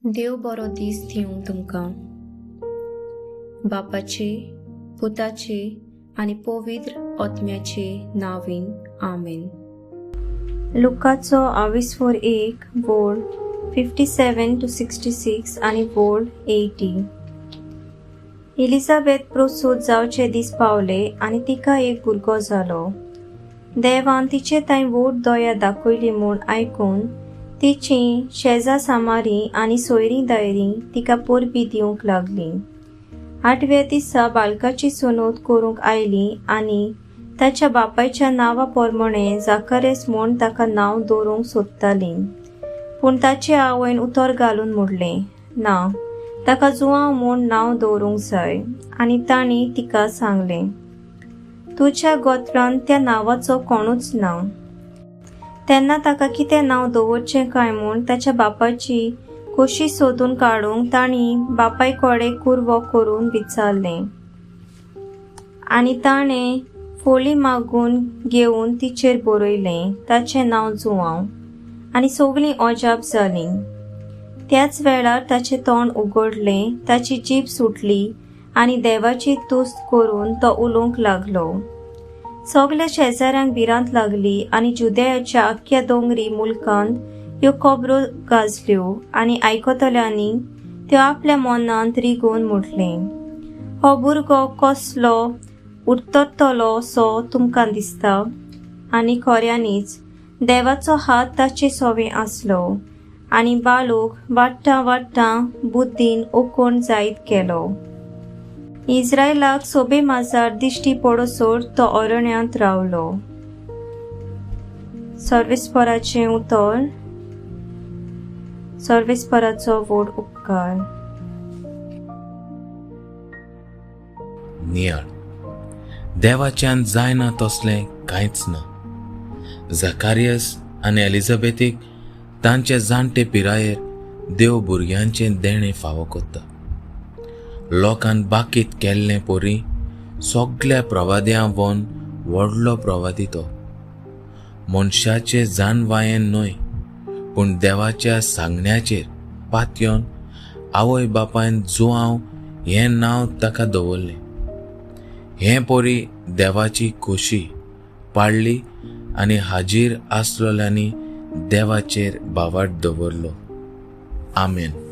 देव बरो दीस दिवं तुमकां. बापाचे, पुताचे आनी पवित्र आत्म्याचे नांवान, आमेन. लुकाचो आविस्फोर 1 वोळ 57 to 66 आनी वोळ 80. एलिझाबेथ प्रसूत जावचे दीस पावले आनी तिका एक भुरगो जालो. देवान तिचे थंय व्हड दया दाखयली म्हूण आयकून तिची शेजा सामारी आनी सोयरीं दायरीं तिका परबी दिवंक लागली. 8व्या दिसा बालकाची सुनोत करूंक आयली आनी ताच्या बापायच्या नांवा प्रमाणे जाकारेस म्हूण ताका नांव दवरूंक सोदताली. पूण ताचे आवयन उतर घालून म्हणलें, ना, ताका जुआंव म्हूण नांव दवरूंक जाय. आनी तांणी तिका सांगलें, तुज्या गोत्रांत त्या नांवाचो कोणूच ना. तेन्ना ताका कितें नांव दवरचें काय म्हूण ताच्या बापायची कोशी सोदून काडूंक तांणी बापाय कडेन कुरवो करून विचारलें. आनी ताणें फोली मागून घेवन तिचेर बरयलें, ताचें नांव जुआंव. आनी सगळीं अजाप जालीं. त्याच वेळार ताचें तोंड उगडलें, ताची जीब सुटली आनी देवाची तुस्त करून तो उलोवंक लागलो. सगल्या शेजाऱ्यांक भिरांत लागली आनी जुदेयाच्या आख्ख्या दोंगरी मुलकांत ह्यो खबरो गाजल्यो आनी आयकतल्यांनी त्यो आपल्या मनांत रिगोवन म्हटलें, हो भुरगो कसलो उरतलो सो तुमकां दिसता. आनी खऱ्यांनीच देवाचो हात ताचे सवें आसलो आनी बाळूक वाडटां वाडटां बुद्दीन ओकोण जायत गेलो. इस्रायलाक सोबे माजार दिश्टी पडोसर तो अरण्यांत रावलो. सर्वेस्पराचें उतर. सर्वेस्पराचो व्हड उपकार. नियाळ. देवाच्यान जायना तसलें कांयच ना. जाकारियस आनी एलिझाबेथीक तांचे जाणटे पिरायेर देव भुरग्यांचें देणें फावो करता. लोकान बाकीत केल्लें पोरी सगल्या प्रवाद्यां वन व्हडलो प्रवादी तो. मनशाचे जानवायेन न्हय पूण देवाच्या सांगण्याचेर पातयन आवय बापायन जुआंव हें नांव ताका दवरलें. हें पोरी देवाची खोशी पाडली आनी हाजीर आसलेल्यांनी देवाचेर भावार्थ दवरलो. आमेन.